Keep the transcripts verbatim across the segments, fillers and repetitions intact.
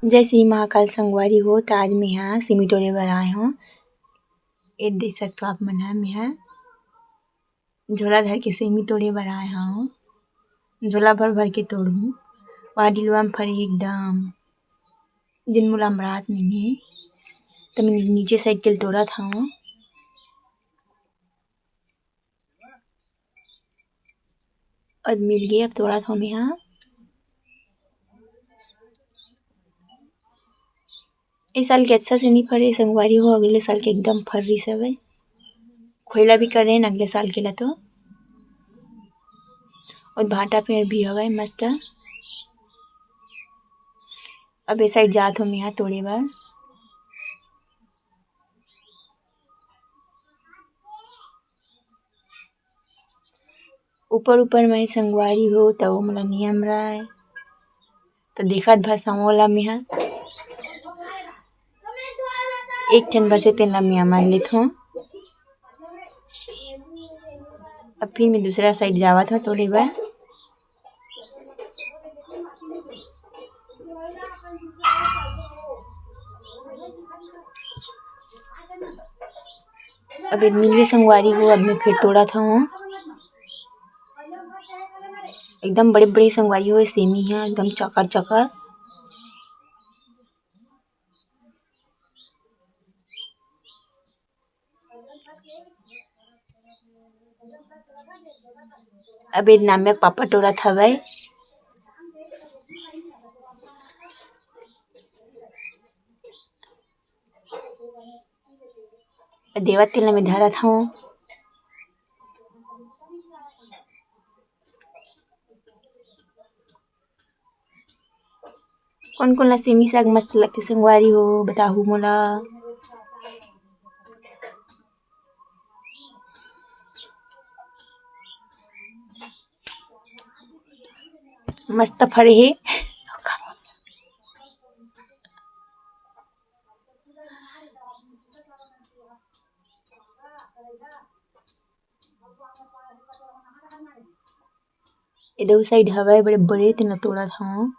जय श्री महाकाल संगवारी हो, त आज मेंहा सेमी टोरे बर आए हों। ए देख सकथो आप मन ह, मेंहा झोला धर के सेमी टोरे बर आए हों। झोला भर भर के टोरहूँ। वाह, डिलवा म फरे एकदम, जेन मोला अमरात नइ हे, त मैं नीचे side के ल टोरत हों। अउ मिल गे, अब टोरत हों मेंहा। ए साल के अच्छा से नइ फरे संगवारी हो, अगले साल के एकदम फर्रिस हवय। खोइला भी करेन अगले साल के ला तो। अउ भांटा पेड़ भी हवय मस्त। अब ए side जात हों मेंहा टोरे बर। ऊपर ऊपर में संगवारी हो, त ओ मोला नइ अमराय। त देखत भर संगवारी ला मेंहा एक ठन बसे तेन ला मैं अमर लेथों। अब फिर मैं दूसरा side जावत हों टोरे बर। अब ए मिल गे संगवारी हो, अब मैं फिर टोरत हों। एकदम बड़े बड़े संगवारी हो, सेमी ह एकदम चकर चकर। अब ए नाम्या के पापा टोरत हवय। देवत तेला मैं धरत हों। कोन कोन ला सेमी साग मस्त लगथे संगवारी हो, बताहू मोला। मस्त फरे हे। ए दू side हवय बड़े बड़े, तेन ला टोरत हों।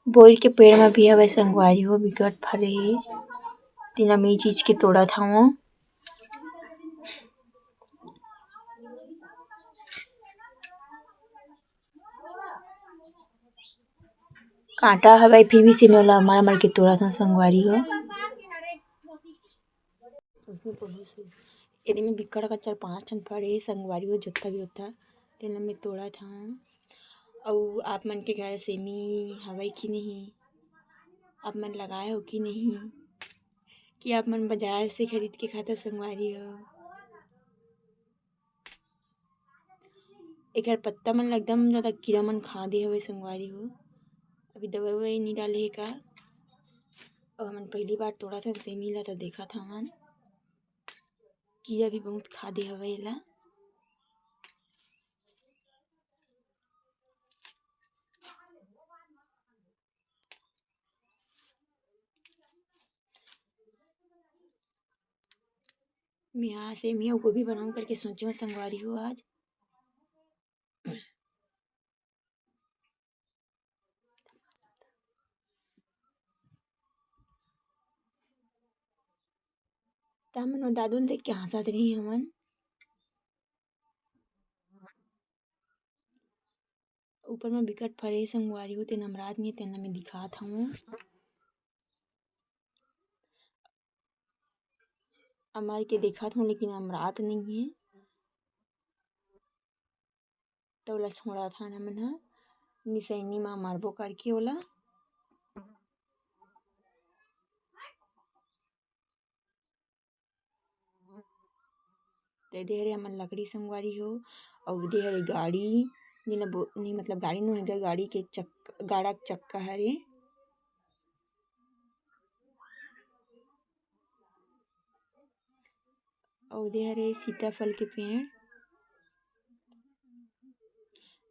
बोइर के पेड़ म भी हवय संगवारी हो, बिकट फरे हे। तेन ला मैं चीज के टोरत हों। कांटा हवय, फिर भी से मैं ओला मर मर के टोरत हों संगवारी हो। एदे में बिक्कट का चार पांच ठन फरे हे संगवारी हो, जोत्था जोत्था, तेन ला मैं टोरत हों। अउ आप मन के घर सेमी हवय कि नहीं? आप मन लगाए हो कि नहीं? कि आप मन बाजार से खरीद के खाथो संगवारी हो? एकर पत्ता मन ल एकदम ज्यादा कीरा मन खा दे हवय संगवारी हो। अभी दवाई ववाई नइ डाले हे का? अउ हमन पहली बार टोरत हन सेमी ला, त देखत हवन कीरा भी बहुत खा दे हवय एला। मैं आज सेमी अउ गोभी बनाऊं करके सोचे हंव संगवारी हो आज। त हमन ओ दादू ल देख के हंसत रही हमन। ऊपर म बिकट फरे संगवारी हो, तेन अमरात नइ हे, तेन ल मैं दिखात हवं। अमर के देखत हवं, लेकिन अमरात नइ हे। त ओला छोड़त हन हमन ह, निसैनी म मारबो करके ओला। त एदे हरे हमन लकड़ी संगवारी हो, अउ एदे हरे गाड़ी, जेला बो-, नहीं, मतलब, गाड़ी नो हरे, गाड़ी के चक-, गाड़ा के चक्का हरे। अउ एदे हरे सीताफल के पेड़,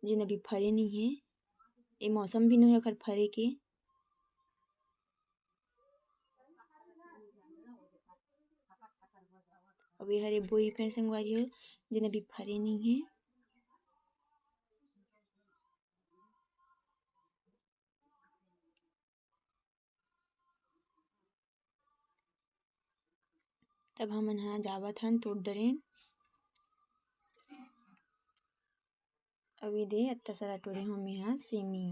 जेन अभी फरे नइ हे। ए मौसम भी नो हे ओखर फरे के। अउ ये हरे बोरी friend संगवारी हो, जेन अभी फरे नइ हे। तब हमन ह जावत हन तोड़ डरेन। अभी दे अत्ता सारा टोरे हो मेहा सेमी।